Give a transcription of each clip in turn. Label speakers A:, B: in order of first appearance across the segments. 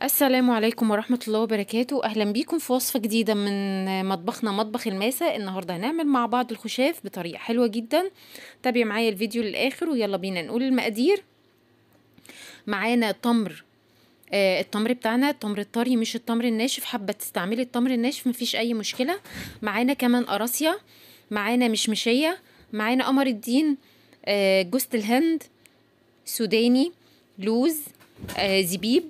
A: السلام عليكم ورحمة الله وبركاته. أهلا بيكم في وصفة جديدة من مطبخنا مطبخ الماسة. النهاردة هنعمل مع بعض الخشاف بطريقة حلوة جدا. تابعي معايا الفيديو للآخر ويلا بينا نقول المقادير. معانا تمر، التمر بتاعنا التمر الطري مش التمر الناشف، حابة تستعملي التمر الناشف مفيش أي مشكلة. معانا كمان قراصية، معانا مشمشية، معانا قمر الدين، جوزة الهند، سوداني، لوز، زبيب.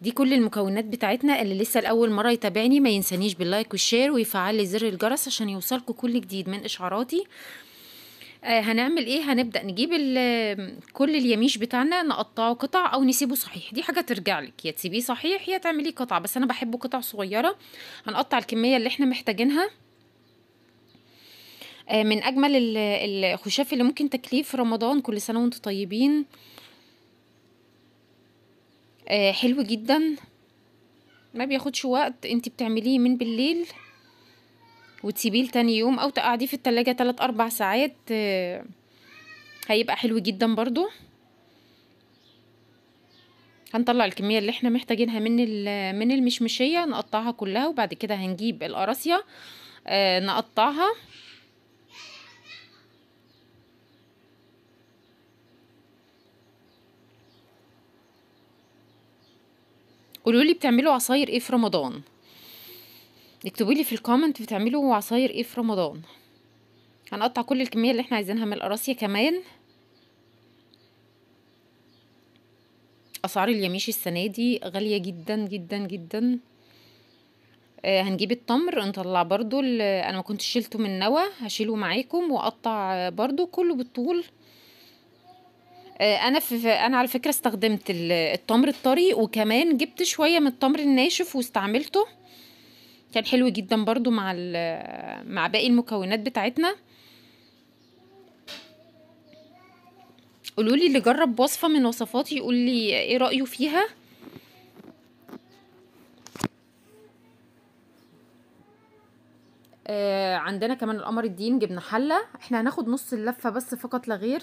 A: دي كل المكونات بتاعتنا. اللي لسه الاول مرة يتابعني ما ينسانيش بال like وال share ويفعل لي زر الجرس عشان يوصلكوا كل جديد من اشعاراتي. هنعمل ايه؟ هنبدا نجيب كل اليميش بتاعنا نقطعه قطع او نسيبه صحيح، دي حاجة ترجع لك، يا تسيبيه صحيح يا تعمليه قطع، بس انا بحبه قطع صغيرة. هنقطع الكمية اللي احنا محتاجينها. من اجمل الخشاف اللي ممكن تاكليه في رمضان، كل سنة وانتم طيبين. حلو جدا، ما بياخدش وقت، انت بتعمليه من بالليل وتسيبيه لتاني يوم او تقعديه في التلاجة 3-4 ساعات، هيبقى حلو جدا برضو. هنطلع الكمية اللي احنا محتاجينها من المشمشية نقطعها كلها، وبعد كده هنجيب القراصية نقطعها. قولوا لي بتعملوا عصاير ايه في رمضان، اكتبوا لي في ال comment بتعملوا عصاير ايه في رمضان. هنقطع كل الكمية اللي احنا عايزينها من القراصيه. كمان اسعار اليميش السنة دي غالية جدا جدا جدا. هنجيب التمر نطلع برضو، انا ما كنتش شلته من نوى، هشيله معاكم واقطع برضو كله بالطول. انا على فكرة استخدمت التمر الطري، وكمان جبت شوية من التمر الناشف واستعملته، كان حلو جدا برضو مع باقي المكونات بتاعتنا. قولولي اللي جرب وصفه من وصفاتي يقول لي ايه رايه فيها. عندنا كمان القمر الدين، جبنا حله، احنا هناخد نص اللفة بس فقط لا غير،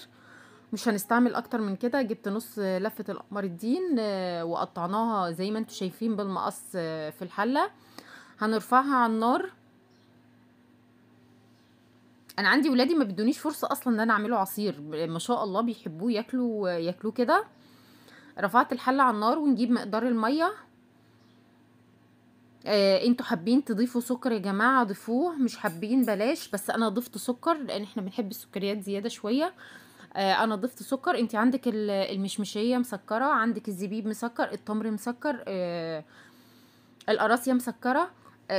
A: مش هنستعمل اكتر من كده. جبت نص لفة القمر الدين وقطعناها زي ما انتم شايفين بالمقص في الحلة. هنرفعها على النار. انا عندي ولادي ما بيدونيش فرصة اصلا ان انا اعمله عصير، ما شاء الله بيحبوه ياكلوه كده. رفعت الحلة على النار ونجيب مقدار المية. انتوا حابين تضيفوا سكر يا جماعة ضيفوه، مش حابين بلاش، بس انا ضفت سكر لان احنا بنحب السكريات زيادة شوية. انا ضفت سكر. انت عندك المشمشيه مسكره، عندك الزبيب مسكر، التمر مسكر، القراصيه مسكره،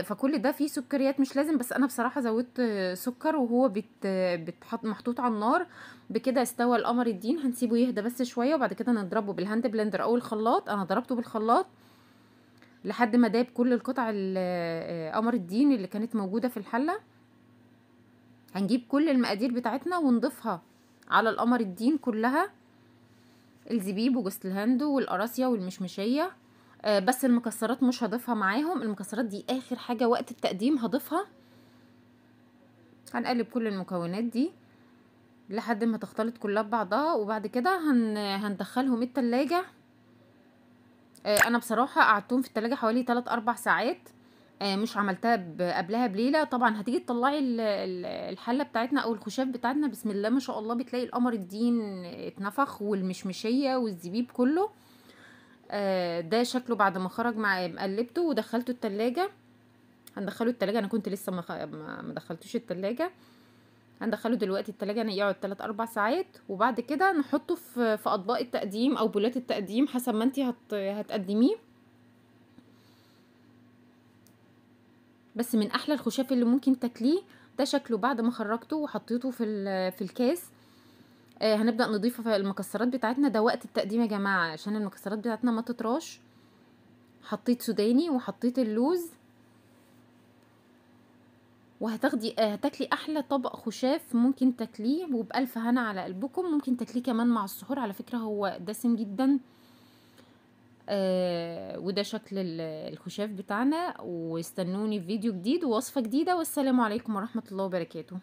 A: فكل ده فيه سكريات مش لازم، بس انا بصراحة زودت سكر وهو بتحط محطوط على النار. بكده استوى القمر الدين. هنسيبه يهدى بس شوية وبعد كده نضربه بال hand blender او الخلاط. انا ضربته بالخلاط لحد ما داب كل القطع قمر الدين اللي كانت موجودة في الحلة. هنجيب كل المقادير بتاعتنا ونضيفها على القمر الدين كلها، الزبيب وجوزة الهند والقراصية والمشمشية، بس المكسرات مش هضيفها معاهم، المكسرات دي اخر حاجة وقت التقديم هضيفها. هنقلب كل المكونات دي لحد ما تختلط كلها ببعضها، وبعد كده هندخلهم التلاجة. انا بصراحة قعدتهم في التلاجة حوالي 3-4 ساعات، مش عملتها قبلها بليلة. طبعا هتيجي تطلعي الحلة بتاعتنا او الخشاف بتاعتنا، بسم الله ما شاء الله بتلاقي القمر الدين اتنفخ والمشمشيه والزبيب كله. ده شكله بعد ما خرج، مع قلبته ودخلته التلاجة. هندخله التلاجة، انا كنت لسه ما دخلتوش التلاجة، هندخله دلوقتي التلاجة يقعد 3-4 ساعات، وبعد كده نحطه في اطباق التقديم او بولات التقديم حسب ما انتي هتقدميه. بس من احلى الخشاف اللي ممكن تاكليه. ده شكله بعد ما خرجته وحطيته في الكاس. هنبدا نضيف المكسرات بتاعتنا. ده وقت التقديم يا جماعة عشان المكسرات بتاعتنا ما تطراش. حطيت سوداني وحطيت اللوز، وهتاخدي هتاكلي احلى طبق خشاف ممكن تاكليه، وبالف هنا على قلبكم. ممكن تاكليه كمان مع السحور، على فكرة هو دسم جدا. وده شكل الخشاف بتاعنا. واستنوني في فيديو جديد ووصفة جديدة، والسلام عليكم ورحمة الله وبركاته.